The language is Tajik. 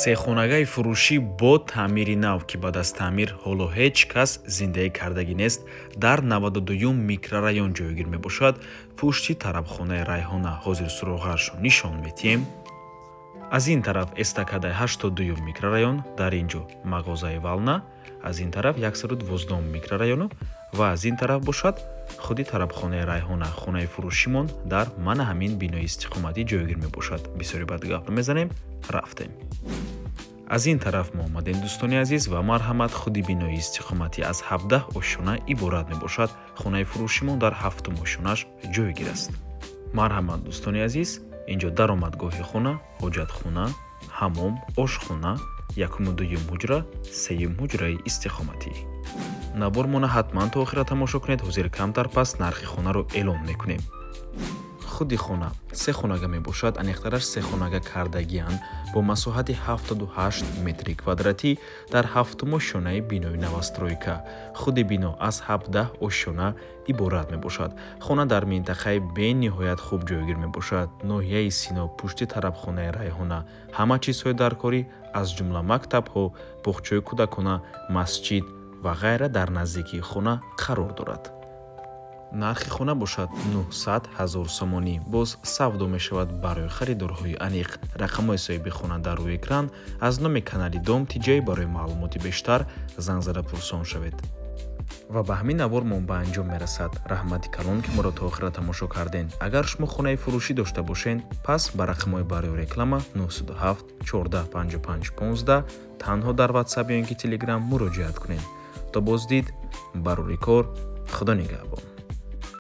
Сехонагаи фурӯшӣ бо таъмири нав, ки баъд аз таъмир ҳоло ҳеҷ кас зиндагӣ кардагӣ нест, дар 92-юм микрорайон ҷойгир мебошад, пушти тарабхонаи «Райҳона». Ҳозир суроғаашро нишон метиҳем. Аз ин тараф эстакадаи 82-юм микрорайон, дар ин ҷо мағозаи «Вална», аз ин тараф 112 микрорайону ва аз ин тараф бошад худи тарабхонаи «Райҳона». Хонаи фурӯшимон дар мана ҳамин бинои истиқоматӣ ҷойгир мебошад. Бисёре баъд гап намезанем, рафтем. Аз ин тараф мо омадем, дӯстони азиз, ва марҳамат, худи бинои истиқоматӣ аз 17 ошёна иборат мебошад. Хонаи фурӯшимон дар ҳафтум ошёнаш ҷойгир аст. Марҳамат, дӯстони азиз, инҷо даромадгоҳи хона, ҳоҷатхона, ҳамом, ошхона, якуму дуюм ҳуҷра, сеюм ҳуҷраи истиқоматӣ. Навормона ҳатман то охира тамошо кунед. Ҳозир камтар пас нархи хонаро эълон мекунем. Худи хона се хонага мебошад, аниқтараш се хонага кардагианд, бо масоҳати 78 метри квадратӣ дар ҳафтум ошёнаи бинои новостройка. Худи бино аз 17 ошёна иборат мебошад. Хона дар минтақаи бениҳоят хуб ҷойгир мебошад, ноҳияи Сино, пушти тарабхонаи «Райҳона». Ҳама чизҳои даркорӣ, аз ҷумла мактабҳо, боғчаи кӯдакона, масҷид ва ғайра дар наздикии хона қарор дорад. Нархи хона бошад 900 ҳазор сомонӣ, боз савдо мешавад. Барои харидорҳои аниқ рақамҳои соҳиби хона дар рӯи экран. Аз номи канали Дом Тиҷай барои маълумоти бештар занг зада пурсон шавед. Ва ба ҳамин навормон ба анҷом мерасад. Раҳмати калон, ки моро то охира тамошо кардем. Агар шумо хонаи фурӯшӣ дошта бошед, пас ба рақамҳои барои реклама 907 14 55 15 танҳо дар Ватсап ё ин ки Телеграм муроҷиат кунед. То боздид, барори кор, Худо нигаҳбон.